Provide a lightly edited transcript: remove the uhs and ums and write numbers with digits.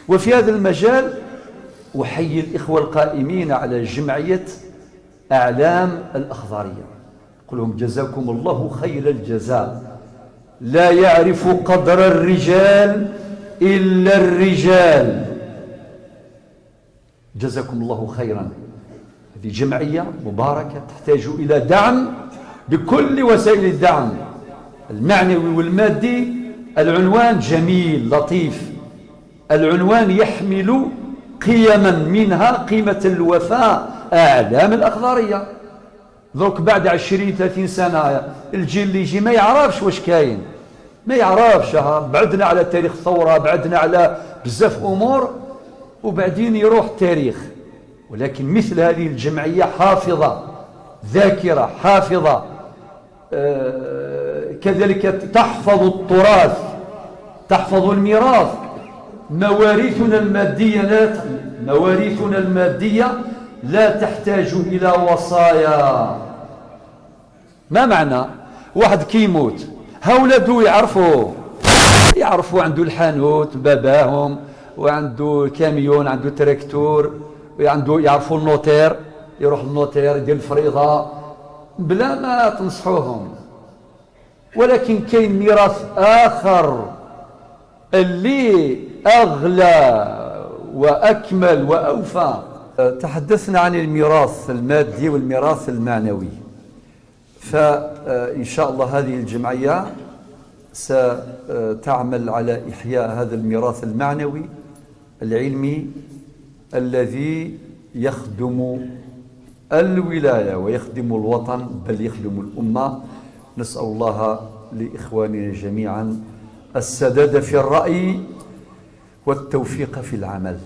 وفي هذا المجال أحيي الإخوة القائمين على جمعية أعلام الأخضرية، قل لهم جزاكم الله خير الجزاء. لا يعرف قدر الرجال إلا الرجال. جزاكم الله خيرا. هذه جمعية مباركة تحتاج إلى دعم بكل وسائل الدعم المعنوي والمادي. العنوان جميل لطيف، العنوان يحمل قيما، منها قيمة الوفاء، أعلام الأخضرية. درك بعد 20 30 سنة الجيل اللي يجي ما يعرفش واش كاين، ما يعرفش. بعدنا على تاريخ الثورة، بعدنا على بزاف أمور، وبعدين يروح التاريخ. ولكن مثل هذه الجمعية حافظة ذاكرة حافظة، كذلك تحفظ التراث، تحفظ الميراث. مواريثنا المادية لا مواريثنا المادية لا تحتاج إلى وصايا. ما معنى؟ واحد كيموت هاولادو يعرفوا، يعرفوا عنده الحانوت باباهم، وعنده كاميون، عنده تراكتور، وعنده، يعرفوا ال notaire، يروح لل notaire يدير الفريضة بلا ما تنصحوهم. ولكن كاين ميراث آخر اللي أغلى وأكمل وأوفى. تحدثنا عن الميراث المادي والميراث المعنوي، فإن شاء الله هذه الجمعية ستعمل على إحياء هذا الميراث المعنوي العلمي الذي يخدم الولاية ويخدم الوطن، بل يخدم الأمة. نسأل الله لإخواننا جميعا السداد في الرأي والتوفيق في العمل.